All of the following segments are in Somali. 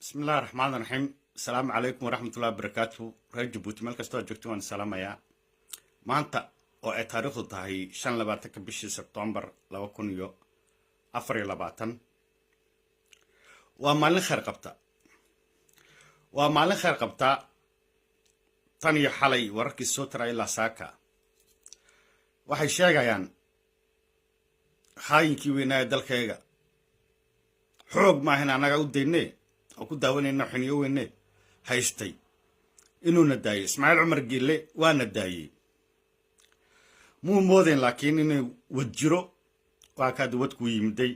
Bismillahi raxmaan raxiim. Asalaamu calaykum waraxmatullahi wabarakaatu. Reer Jabuuti meel kastoo aad joogto waan salaamayaa. Maanta oo ay taariikhdu tahay 25-ka bishii Sebtombar 2024, waa maalin khayr qabta, waa maalin khayr qabta. Tan iyo xalay wararkii soo tara ilaa saaka waxay sheegayaan khaayinkii weynaa ee dalkayga xoog maahan annagaa u dayne oo ku daawanayna xiniyo weyne haystay inuuna daayey. Ismaaciil Cumar Geelle waana daayey. Muu moodayn laakiin inuu wad jiro. Waa kaada wadkuu yimiday,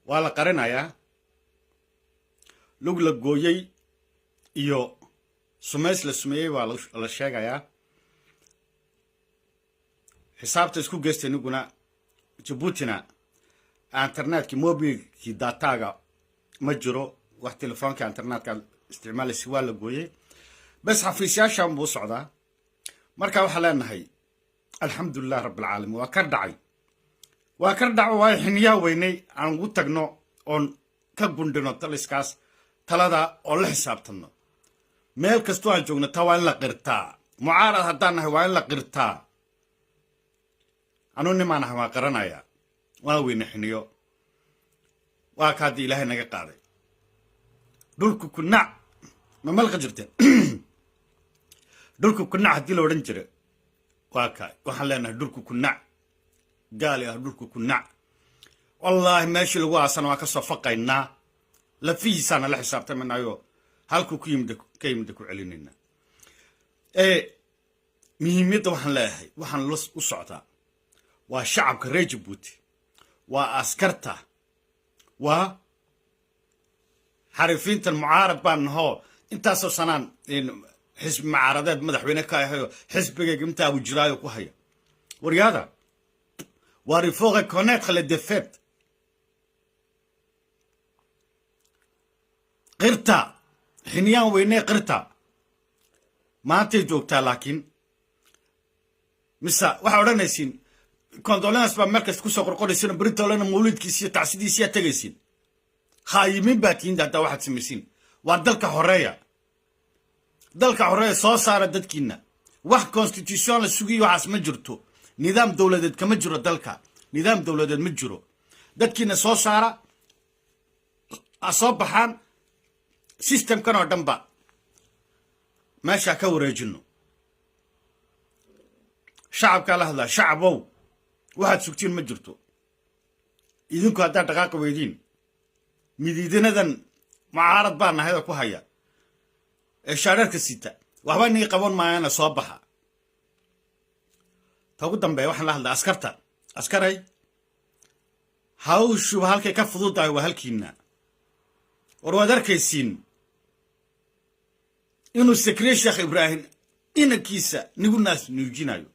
waa la qarinayaa. Lug la gooyey iyo sumays la sumeeyey waa la sheegayaa. Xisaabta isku geysta iniguna. Jabuutina internetkii, mobilkii, dataga ma jiro. Wax telefoonka internetka isticmaalaysa waa la gooyey. Bes xafiisyaashan buu socdaa. Marka waxaa leenahay alxamdulilah rabbilcaalamiin. Waa kar dhacay, waa kar dhaco, waayo xiniyaha weynay aan ugu tagno oon ka gundhino taliskaas talada oon la xisaabtanno. Meel kastoo aan joogno taa waa in la qirtaa. Mucaarad haddaan nahay waa in la qirtaa. Anuu nimaan ahay waan qaranayaa, waan weyne xiniyo. Waa ka haddii Ilaahay naga qaaday. Dhulku ku nac ma malqa jirteen, dhulku ku nac haddii la odhan jira. Waa ka waxaan leenahay dhulku ku nac gaali ah, dhulku ku nac. Wallaahi meeshii lagu aasana waan ka soo faqaynaa. Lafihiisaana la xisaabtamaynayo, halkuu ku yimid ka yimida ku celinaynaa. Muhiimiyadda waxaan leeyahay, waxaan u socdaa waa shacabka reer Jabuuti, waa askarta, waa xarifiintan. Mucaarad baan nahoo intaasoo sanaan xisbi mucaaradeed madaxweyne ka ahayo, xisbigayga intaabu jiraayo ku haya. Waryaada, waar il faut reconnaître les défaites. Qirta xiniyaan weynee, qirta maantay joogtaa. Laakiin mise waxaa odhanaysiin condoléances baa meel kasta kusoo qorqoraysiin, britolena mawlidkiisi iyo tacsidiisiyaa tegaysiin. Khaayimiin baa tihiin. Haddaa waxaad samaysiin waa dalka xoreeya, dalka xoreeya, soo saara dadkiina. Wax constitution la sugiyo waxaas ma jirto. Nidaam dowladeed kama jiro dalka, nidaam dowladeed ma jiro. Dadkiina soo saara, ha soo baxaan. Systemkan oo dhan ba meeshaa ka wareejino. Shacabkaa la hadlaa. Shacabow, waxaad sugtiin ma jirto. Idinku haddaad dhaqaaqi weydiin, midiidinadan mucaarad baa nahayda ku haya ee shaadharka sita waxba nii qaban maayana. Soo baxa. Ta ugu dambeeya waxaan la hadlaa askarta. Askaray, hawshuba halkay ka fududahay waa halkiina. War waad arkaysiin inuu Sakriye Sheekh Ibraahim inankiisa nigu naas nuujinayo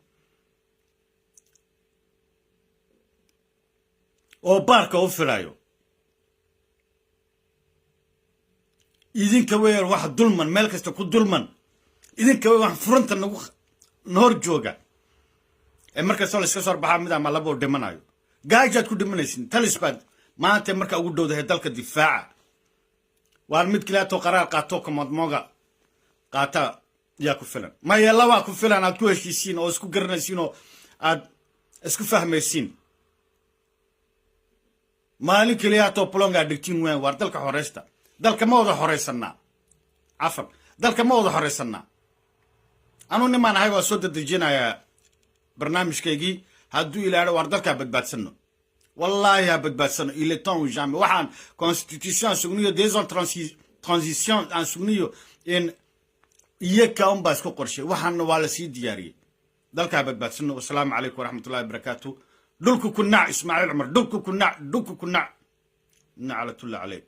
oo baarka u filayo. Idinka weeyaan wax dulman, meel kasta ku dulman. Idinka weyan wax furanta nagu noor jooga ee markastoo la iska soo baxaa mid ama laba oo dhimanayo, gaajaad ku dhimanaysin. Talis baad maanta markaa ugu dhowdahay dalka difaaca. Waar mid kaleatoo qaraar qaato, kamadmooga qaata yaa ku filan? Maya, labaa ku filan aad ku heshiisiin oo isku garanaysiin oo aad isku fahmaysiin. Maalin keliyaatoo plongaa dhigtiin weyn. Waar dalka xoreysta. Dalka ma wada xoreysanaa? Cafan, dalka ma wada xoreysanaa? Anuu nimaan ahay waa soo dedejinayaa barnaamijkaygii hadduu ilaadho. Waar dalkaa badbaadsano, wallaahi ha badbaadsano. Il est temps ou jamais. Waxaan constitution aan sugniyo, 2 ans transition aan sugniyo in iyaka unbaa isku qorshay. Waxaana waa lasii diyaariyey. Dalkaa badbaadsano. Wasalaamu calaykum waraxmatullahi wabarakaatu. Dhulku ku nac, Ismaaciil Cumar, dhulku ku nac, dhulku ku nac, naclatullah calayk.